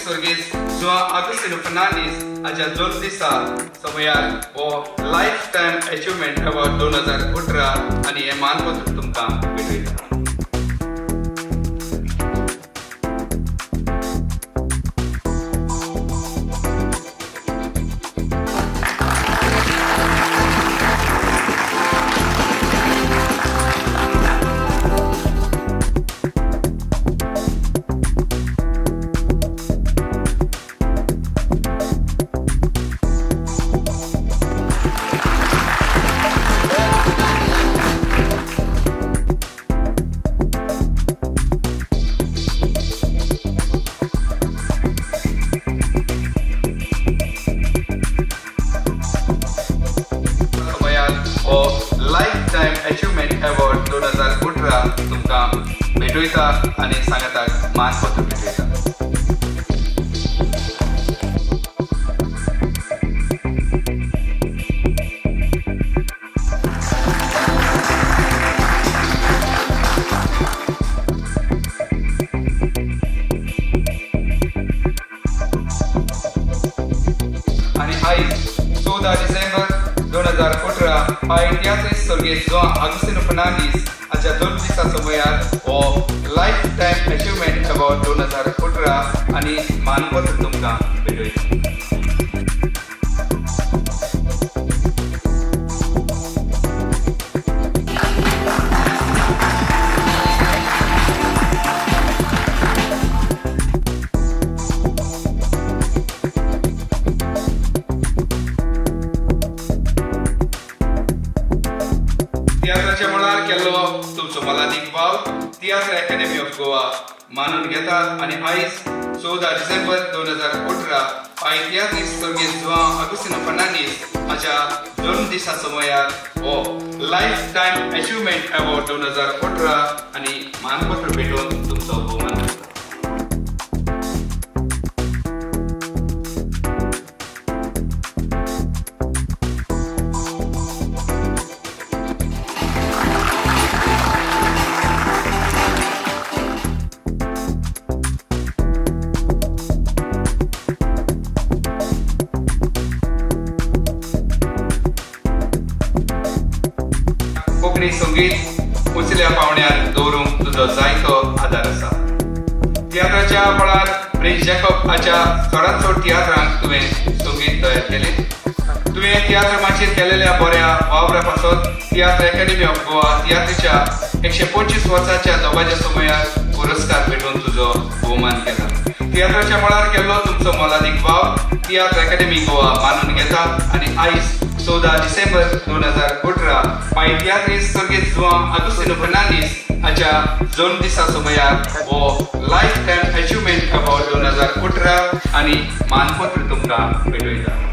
स्वर्गेस्त जुआं आगुस्तिनो फर्नांडीस हाच्या जल्म दिसा समयार हो लायफ टायम अचिव्हमेंट अवॉर्ड 2018 आनी हें मानपत्र तुमकां भेटयता. लायफ टायम अचिव्हमेंट अवॉर्ड 2018 तुमकां भेटयता आनी सांगाताक मानपत्र भेटयता. आनी आयज 14 डिसेंबर 2018 इतिहासीक स्वर्गेस्त जुआं आगुस्तिनो फर्नांडीस हाच्या जल्म दिसा समयार हो लायफ टायम अचिव्हमेंट अवॉर्ड 2018 आनी मानपत्र तुमकां भेटयता. तियात्राच्या मळार केल्लो तुमचो मोलादीक वावर तियात्र अकॅडमी ऑफ गोवा मानून घेता आनी आयज 14 डिसेंबर 2018 इतिहासीक स्वर्गेस्त जुआं आगुस्तिनो फर्नांडीस हाच्या जल्म दिसा समयार हो लायफ टायम अचिव्हमेंट अवॉर्ड 2018 आनी मानपत्र भेटोवन तुमचो भोवमान करता. कोंकणी संगीत उंचल्या पावण्यार दवरूंक तुजो जायतो आदार आसा. तियात्राच्या मळार प्रिन्स जॅकब हाच्या चडांत चड तियात्रांक तुवें संगीत तयार केलें. तुवें तियात्र माचयेर केलेल्या बऱ्या वावरा पासत तियात्र अकॅडमी ऑफ गोवा तियात्रीच्या 125 वर्साच्या दबाज्या समयार पुरस्कार भेटोवन तुजो भोवमान केला. तियात्राच्या मळार केल्लो तुमचो मोलादीक वावर तियात्र अकॅडमी गोवा मानून घेता आनी आयज 14 डिसेंबर 2018 इतिहासीक स्वर्गेस्त जुआं आगुस्तिनो फर्नांडीस हाच्या जल्म दिसा समयार हो लायफ टायम अचिव्हमेंट अवॉर्ड 2018 आनी मानपत्र तुमकां भेटयता.